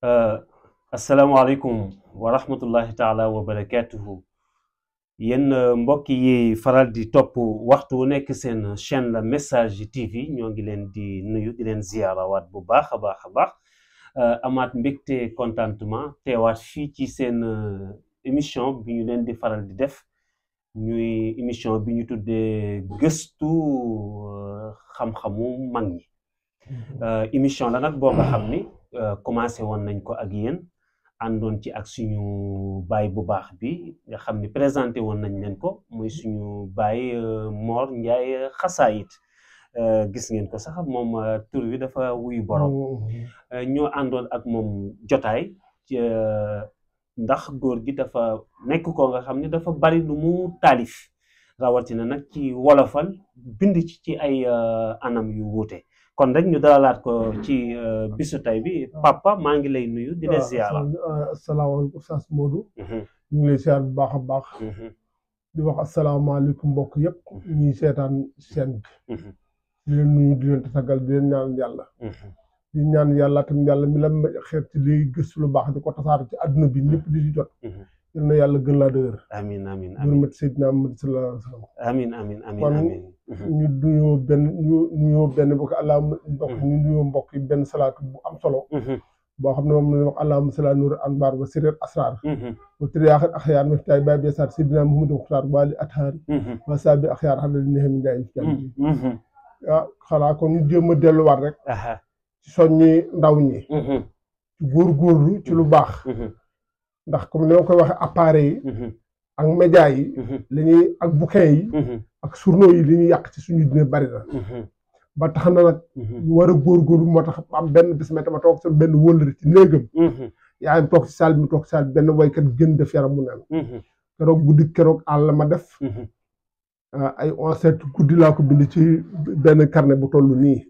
Uh, asalaamaaleykum wa rahmatullahi taala wa barakatuhu yéen mbokk yi faral di topp waxtu wu nekk seen chaîne la Message TV ñoo ngi leen di nuyu di leen ziyaarawaat bu baax a baax amaat mbégte contentement teewaat fii ci seen émission bi ñu leen di faral di def ñuy émission bi ñu tuddee gëstu xam-xamu mag ñi émission la nag boo nga xam ni commencé woon nañ ko ak yéen àndoon ci ak suñu baay bu baax bi nga xam ni présenté woon nañ leen ko muy suñu baay Mor Ndiaye Xasaayit gis ngeen ko sax moom tur wi dafa wuyu borom ñoo àndoon ak moom jotaay ndax góor gi dafa nekk ko nga xam ni dafa bari lu mu taalif rawatina nag ci wolofal bind ci ay anam yu wuute kon rek ñu dalalaat ko ci bisu tay bi papa maa ngi lay nuyu di la ziyaara. asalaamaaleykum Oustaz Modou. ñu ngi lay ziyaar bu baax a baax. di wax asalaamaaleykum mbokk yëpp. ñuy seetaan chaîne bi. di leen nuyu di leen tatagal di leen ñaan yàlla. di ñaan yàlla tamit yàlla mi la xeet ci liy gëstu lu baax di ko tasaare ci àdduna bi ñëpp di ci jot. yal na yàlla gën laa dëgër. amiin amiin amiin mat Seydina Muhammad sallallahu alayhi wa sallam. amiin amiin amiin amiin ñu nuyoo benn bokk allahumma ñu nuyoo mbokk yi benn salaatu bu am solo. boo xam ne moom la wax allahumma salli ala nuur anbaar wa sirir asraar. wa tiriyaaxat axyaar miftaay baay beesaar Seydina Muhammad Muxtaar waali athaar. wa saabi axyaar xalal nehem ndaay ah xanaa kon ñu jéem a delluwaat rek. ci soññi ndaw ñi. ci góorgóorlu ci lu baax. ndax comme ni ma koy waxee appareil yi ak média yi li ñuy ak bouquin yi ak journaux yi li ñuy yàq ci suñu dina bari na ba tax na nag ñu war a góorgóorlu moo tax am benn bis ma toog sa benn wëllëri ci néegam yaayam toog ci salle bi toog ci salle bi benn waykat gën def yaram mu neen keroog guddi keroog àll ma def ay 11 guddi laa ko bind ci benn carnet bu toll nii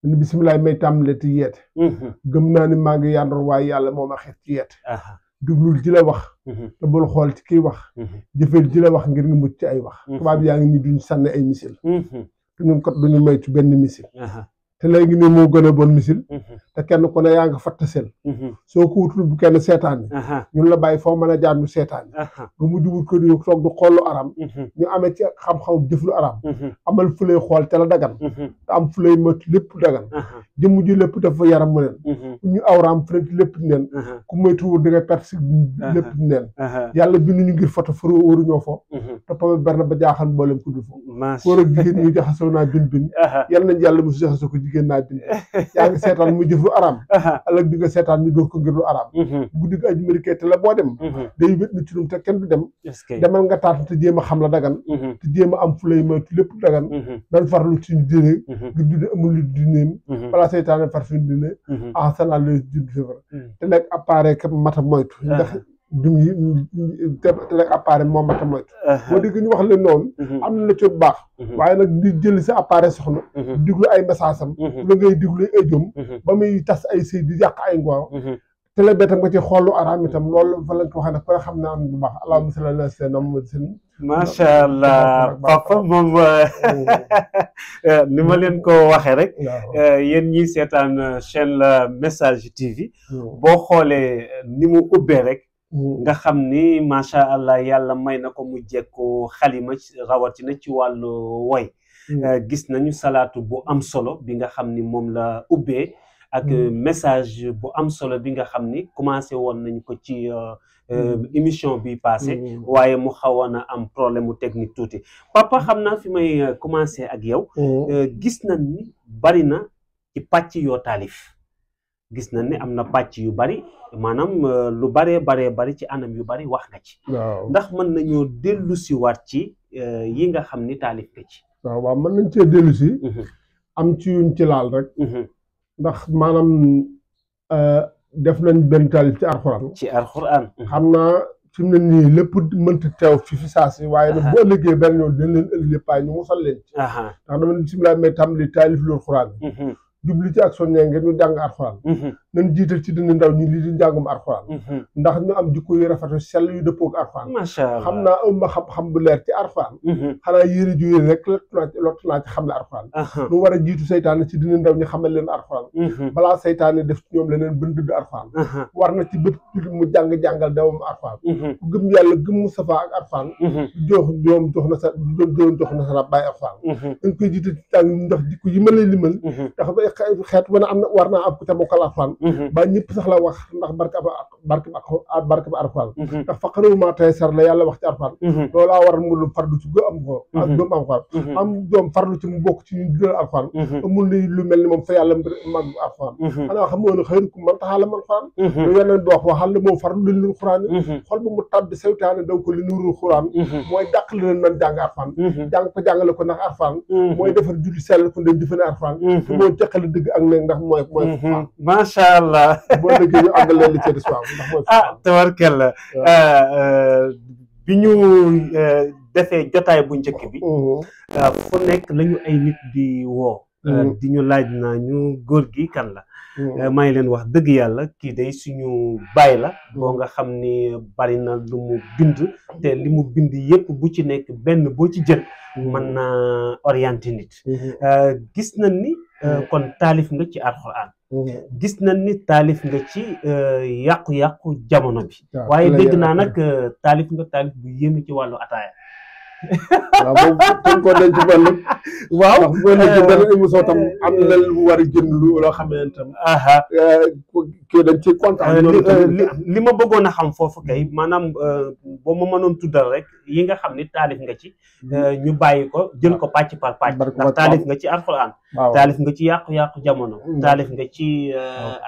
ni bisimilah may tàmbalee ci yeete gëm naa ni maa ngi yandoor waaye yàlla moo ma xeet ci yeete duglul ji la wax te bul xool ci kiy wax jëfeel ji la wax ngir nga mucc ci ay wax tubaab yaa ngi ni duñ sànni ay misil te ñun kat duñu may ci benn misil te léegi nii moo gën a bon misil te kenn ku ne yaa nga fattasel soo ko wutul bu kenn seetaani ñun la bàyyi foo mën a jaar ñu seetaani nga mujj wut ko di toog du xool lu aram ñu amee ci xam-xam jëf lu aram amal fu lay xool te la dagan te am fu lay moytu lépp dagan jëmm ji lépp dafa yaram mu neen ñu awraam fu nekk lépp neen ku moytuwul di nga perte si lépp neen yàlla bindu ñu ngir foto faro waruñoo fo te pame berna ba jaaxal mboolem ku dul fo góor ak jigéen ñu jaxasoo naa bin yal nañ yàlla mosu jaxasoo ko jigéen naa bind yaa ngi seetaan mu jëf lu araam ëllëg di nga seetaan ñu dóor ko ngir lu araam guddi gi aju mérité te la boo dem day wét ni ci te kenn du dem demal nga taatu te jéem a xam la dagan te jéem a am fu lay moytu lépp dagan dañ farlu ci ñu dine ngir dune amul lu dineem balaa seytaane far suñu dine ahsana la dund safar te nekk appareil ka mata moytu ndax dum yi te nekk appareil moom mata moytu boo dégg ñu wax leen noonu am na la ci baax waaye nag di jël sa appareil soxna diglu ay message am la ngay diglu ay jom ba muy tas ay sëy di yàq ay ngoo te la bee tam nga ci xoolu araam itam loolu fa lañ ko waxee ne ko xam naa am bu baax allahumma salli ala sayyidina Muhammad seen macha allah papa moom ni ma leen ko waxee rek yéen ñi seetaan chaîne la Message TV boo xoolee ni mu ubbee rek nga xam ni macha allah yàlla may na ko mu jekku xalima rawatina ci wàllu woy gis nañu salaatu bu am solo bi nga xam ni moom la ubbee ak message bu am solo bi nga xam ni commencé woon nañ ko ci émission bi passé waaye mu xawoon a am problème mu technique tuuti papa xam naa fi may commencé ak yow gis nañ ni bari na ci pàcc yoo taalif gis nañ ni am na pàcc yu bari maanaam lu baree bari ci anam yu bari wax nga ci ndax mën nañoo dellu si waat ci yi nga xam ni taalif nga ci waaw mën nañ cee dellu si am ci yuñ ci laal rek ndax maanaam def nañ benn taalif ci alxuraan xam naa fi mu ne nii lépp mënta teew fi saa si waaye nag bu ëllëgee benn ñoom dañ leen ëllëg lépp ñu musal leen ci ndax dama bisimilah may tàmbali taalif loolu xuraan jubli ci ak soññee ngeen ñu jàng alxuraan nañ jiital ci dina ndaw ñi lii di njàngum Alxuraan ndax ñu am jikko yu rafet sell yu dëppoo ak Alxuraan macha allah xam naa ëmb xam-xam bu leer ci Alxuraan xanaa yére ju yére rek lott naa ci xam ne Alxuraan lu war a jiitu seytaane ci dina ndaw ñi xamal leen Alxuraan balaa seytaane def ci ñoom leneen bën dëgg Alxuraan war na ci bët mu jàngal dawam Alxuraan ku gëm yàlla gëm Mustafa ak Alxuraan jox na sa bàyyi Alxuraan dañ koy jiital ci jàng ndax jikko yi ma lay limal ndax xeet wana am na war naa am ku ca bokkal Alxuraan ba ñëpp sax la wax ndax barke ba Alxuraan ndax faqaru ma tayassara la yàlla wax ci Alxuraan loolaa waral mu lu farlu ci go am ko ak doom am Alxuraan am doom farlu ci mu bokk ci ñu dundal Alxuraan amul ni lu mel ni moom fa yàlla mag Alxuraan xanaa xam nga ne xayrukum man ta'allama Alxuraan lu yeneen di wax waxal la moom farlu li lul Xuraan xol ba mu tàbbi seytaane daw ko li nurul Xuraan mooy dàq li leen man jàng Alxuraan jàngale ko ndax Alxuraan mooy defar julli sell ko leen jëfane Alxuraan te moo teqale dëgg ak nekk ndax mooy macha allah boo déggee ñu àggal leen li ci des waaw ndax mooy tabarkalla bi ñu defee jotaay bu njëkk bi fu nekk lañu ay nit di woo di ñu laaj naa ñu góor gi kan la maa ngi leen wax dëgg yàlla kii day suñu baay la boo nga xam ni bari na lu mu bind te li mu bind yépp bu ci nekk benn boo ci jël mën na orienté nit gis nañ ni kon taalif nga ci Alxuraan gis nañ ni taalif nga ci yàqu-yàqu jamono bi waaye dégg naa nag taalif bu yéeme ci wàllu ataaya waaw boobu ko denc benn waaw ndax boo nekk benn émission tam am na lu war a jënd lu loo xam ne tam kii dañ ci kontaan li ma bëggoon a xam foofu kay maanaam boo ma mënoon tuddal rek yi nga xam ni taalif nga ci ñu bàyyi ko jël ko pàcc par pàcc ndax taalif nga ci Alxuraan taalif nga ci yàqu-yàqu jamono taalif nga ci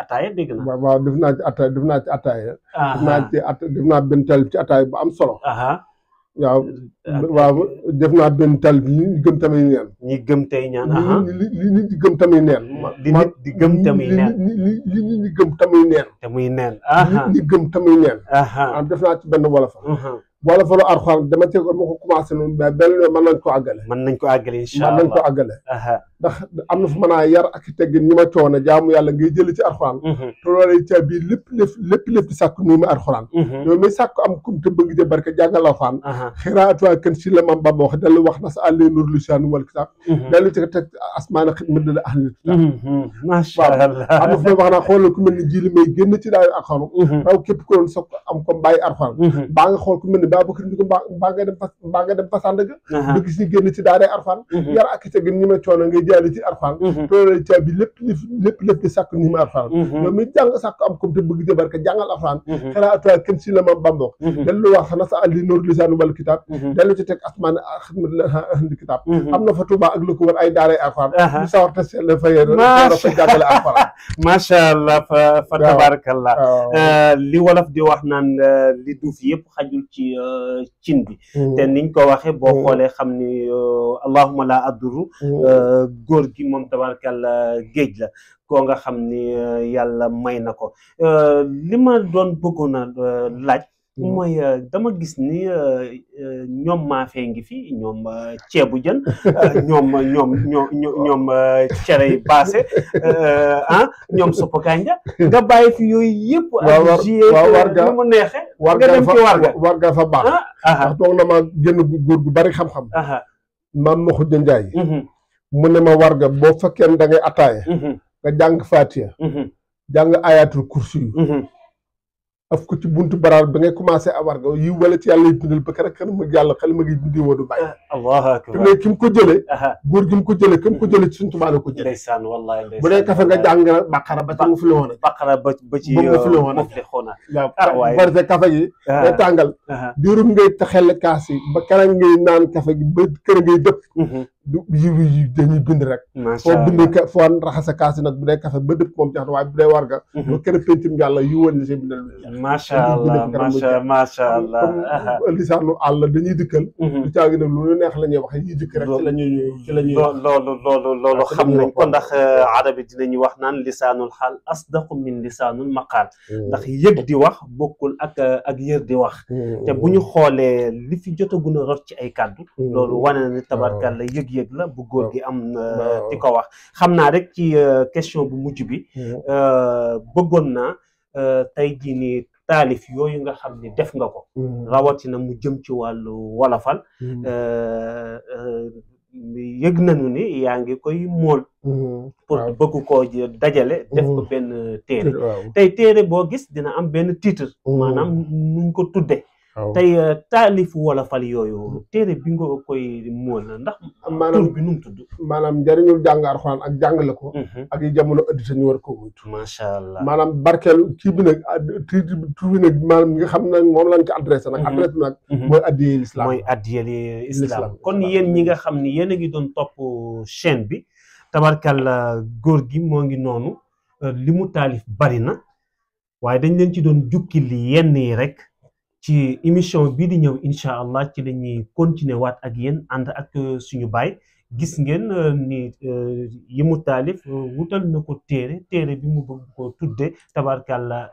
ataaya dégg na waaw def naa ci ataaya def naa benn taalif ci ataaya bu am solo waaw def naa benn taalif li nit gëm tamit neen ñi gëm tey ñaan li nit di gëm tamit neen li nit di gëm tamit neen li nit di gëm tamit neen te muy neen li nit gëm tamit neen def naa ci benn wolofalu Alxuraan dama ci ma ko commencé noonu mais benn mën nañ ko àggale incha allah mën nañ ko àggale ndax am na fu mën a yar ak teggin ñi ma coono jaamu yàlla ngay jëli ci Alxuraan te loolu ca biir lépp di sàkk nuyu ma Alxuraan yow mi sàkk am kum te bëgg ja barke jàngal Alxuraan xiraatuwaa kën si la mam Bamba wax dellu wax na sa àllee nur lisaan wal kitaab dellu ci teg asmaana xidma dala ahli kitaab macha allah am na fu may wax naa xoolal ku mel ni jili may génn ci daal Alxuraan raw képp ko doon soog am ko bàyyi Alxuraan baa nga xool ku mel ni Babacar Ndiou mbaa nga dem fa Sandaga ba gis ni génn ci daaree Alxuraan yar ak teggin ñi ma coono ngay jaali ci Alxuraan toolal ca bi lépp di sàkk ñi ma Alxuraan yow mi jàng sàkk am comme te bëgg jëbar ka jàngal Alxuraan xanaa atuwa kenn si la ma Bamba dellu wax na sa àlli nóor lisaan wal kitaab dellu ci teg asmaan ahli kitaab am na fa Tuuba ak lu ko war ay daaree Alxuraan ñu sawar te sell fa jàngale Alxuraan macha allah fa tabarakallah li wolof di wax naan li duuf yëpp xajul ci cin bi te niñ ko waxee boo xoolee xam ni allahumma la adduru góor gi moom tabarakalla géej la koo nga xam ni yàlla may na ko li ma doon bëggoon a laaj mooy dama gis ni ñoom maafee ngi fi ñoom ceebu jën ñoom cere baase ñoom suppu kànja nga bàyyi fi yooyu yëpp ak mu neexe nga dem ci warga fa baax ndax toog na ma génn góor gu bari xam-xam maam ma xujja njaay mu ne ma warga boo fekkee da ngay ataaye nga jàng Faatiha jàng ayatul kursi yu af ko ci buntu baraar ba ngay commencé a warga yi wala ci yàlla yi bindal ba rek xel ma yàlla xel ma ngi bindi woo du bàyyi allahu akbar mais ki mu ko jëlee góor gi mu ko jëlee ki mu ko jëlee ci suñu tubaab la ko jëlee ndeysaan wallahi ndeysaan bu dee kafe nga jàng na baqara ba ci mu fi la woon baqara ba ci mu fi la woon waaw bu defee kafe gi day tàngal diirum ngay taxel kaas yi ba keneen ngay naan kafe gi ba kër ngay dëpp yi dañuy bind rek foo bind foo raxasa kaas yi nag bu dee kafe ba dëpp moom jax na waaye bu dee warga ba kër pentum yàlla yu woon li see bindal macha allah macha allah lisaanu àll dañuy dikkal du caagi nag lu neex la ñuy wax ñuy dikk rek ci la ñuy loolu xam nañ ko ndax arabi dinañu wax naan lisaanul xaal asdaqu min lisaanul maqaal ndax yëg di wax bokkul ak yër di wax te bu ñu xoolee li fi jotagun a rot ci ay kàddu loolu wane na ni tabarkàlla yëg yëg-yëg la bu góor gi am di ko wax xam naa rek ci question bu mujj bi bëggoon naa tey jii nii taalif yooyu nga xam ni def nga ko rawatina mu jëm ci wàllu wolofal yëg nañu ni yaa ngi koy mool pour bëgg koo dajale def ko benn téere tey téere boo gis dina am benn titre maanaam nuñ ko tudde tey taalif wolofal yooyu téere bi nga koy mool ndax tur bi nu mu tudd maanaam njëriñul jàng Alxuraan ak jàngale ko ak yi jamono ëddita ñu war ko moytu macha allah maanaam barkeelu kii bi nag tur bi nag maanaam nga xam nag moom lañ ko adressé nag adresse bi nag mooy addiyee l'islam mooy addiyee islam kon yéen ñi nga xam ni yéen a ngi doon topp chaîne bi tabarkalla góor gi moo ngi noonu li mu taalif bari na waaye dañ leen ci doon jukki li yenn yi rek ci émission bii di ñëw incha allah ci la ñuy continuer waat ak yéen ànd ak suñu baay gis ngeen ni yi mu taalif wutal na ko téere bi mu bëgg ko tudde tabarkalla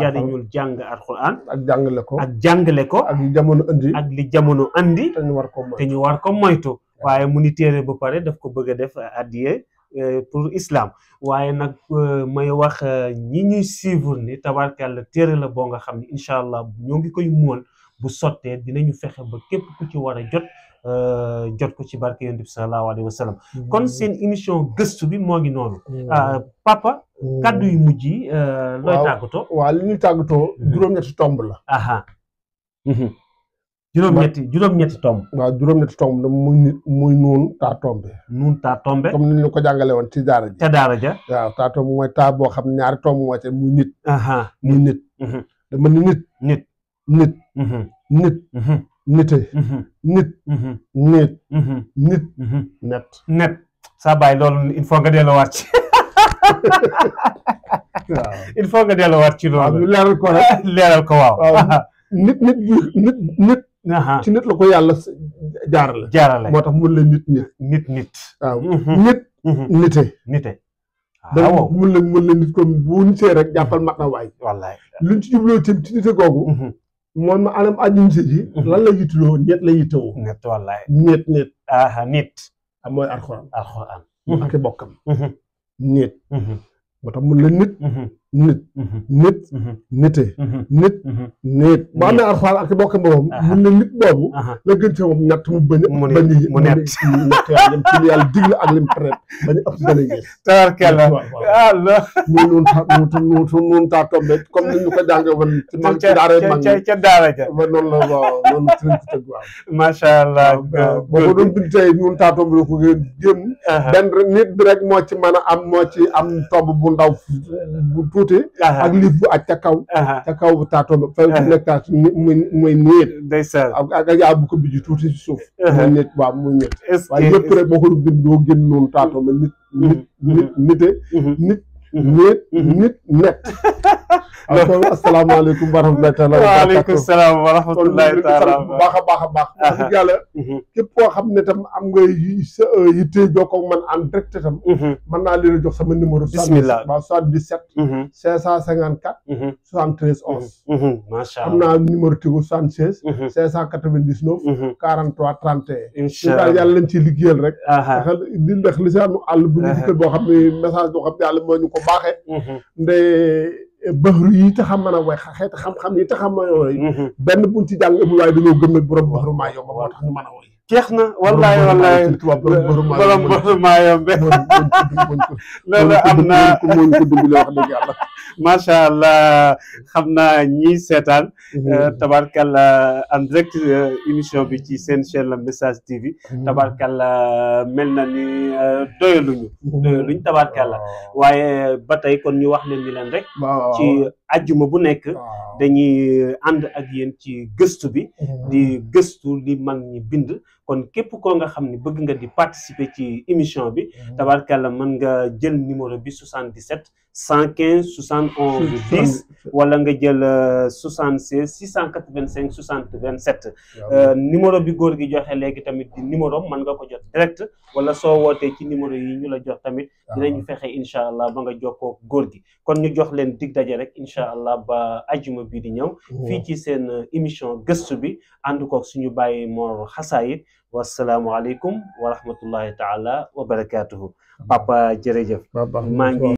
njariñul jàng Alxuraan ak jàngale ko ak li jamono andi te ñu war ko moytu waaye mu ni téere ba pare daf ko bëgg a def addiye pour islam waaye nag may wax ñi ñuy suivre ni tabarkalla téere la boo nga xam ne incha allah ñoo ngi koy mool bu sottee dinañu fexe ba képp ku ci war a jot ko ci barke yonent bi sallallahu alayhi wa sallam kon seen émission gëstu bi moo ngi noonu papa kaddu yu mujj yi looy tàggatoo waaw li ñuy tàggatoo juróom-ñetti tomb la juróom-ñetti tomb waaw juróom-ñetti tomb muy nuun taa tombe comme ni ñu ko jàngale woon ci daara ji ca daara ja waaw taa tomb mooy taa boo xam ñaari tomb moo ci muy nit dama ni nit nite nit net saa bàyyi loolu il faut nga delluwaat ci il faut nga delluwaat ci loolu leeral ko rek leeral ko waaw nit ci nit la ko yàlla jaarale moo tax mun la nit waaw nite waaw mun la nit ko bu nitee rek jàppal mat na waay wallaay luñ ci jubloo ci nite googu moom ma anam aji nite ji lan la yittuloo ñett la yittewoo net wallaay nit mooy Alxuraan ak bokkam nit moo tax mun la nit nite boo amee Alxuraan ak bokkam moom mun na nit boobu la gën ci moom ñett mu bañ mu net lim ci yàlla digle ak lim traite bañ ëpp bañ a gis tabarkalla muy nun taa tombe comme ni ñu ko jàngee woon ci mag ci daara mag ca daara ja noonu la waaw noonu ci lañ ko tëgg waaw macha allah boo doon bind tey nun taa tombe la ko ngeen jéem benn nit bi rek moo ci mën a am tomb bu ndaw bu tuuti ak liif bu aj ca kaw bu taatoom fa nekkaat muy niit ndeysaan ak yaa bu ko biji tuuti ci suuf muy nit waaw muy nit waaye yëpp rek boo ko bind doo génn noonu taatoom nit net asalaamaaleykum wa rahmatullahi taala waaleykum salaam wa rahmatullahi taala baax a baax wax dëgg yàlla képp koo xam ne tam am nga sa yitte jokkoo man en direct tam mën naa leen a jox sama numéro bismillah 77 554 73 11 macha allah am naa numéro Tigo 76 599 43 31 incha allah yàlla lañ ci liggéeyal rek di ndax lisaanu àll bu ñu dikkal boo xam ne message boo xam ne yàlla moo ñu ko baaxee nde baxru yi tax a mën a way xeeti xam-xam yi tax a mën a way benn buñ ci jàng ëpp waaye dañoo gëm ne borom baxru maa yomb moo tax ñu mën a way jeex na wallaay borom baxru maa yomb loolu am na mooñ ko dimbali wax dëgg yàlla macha allah xam naa ñi seetaan tabarkalla en direct émission bi ci seen chaîne la Message TV tabarkalla mel na ni doyaluñ tabarkalla waaye ba tey kon ñu wax leen ni leen rek ci ajjuma bu nekk dañuy ànd ak yéen ci gëstu bi di gëstu li mag ñi bind kon képp koo nga xam ne bëgg nga di participer ci émission bi tabarkalla mën nga jël numéro bi 77 115 71 10 wala nga jël 76 685 60 27 numéro bi góor gi joxe léegi tamit di numéro mën nga ko jot direct wala soo wootee ci numéro yi ñu la jox tamit dinañu fexe incha allah ba nga jokkoo góor gi kon ñu jox leen dig daje rek incha allah ba ajuma bi di ñëw fii ci seen émission gëstu bi ànd koog suñu bàyyi Mor Xasaayit wasalaamualeykum wa rahmatullahi taala wa barakatuhu papa jërëjëf maa ngi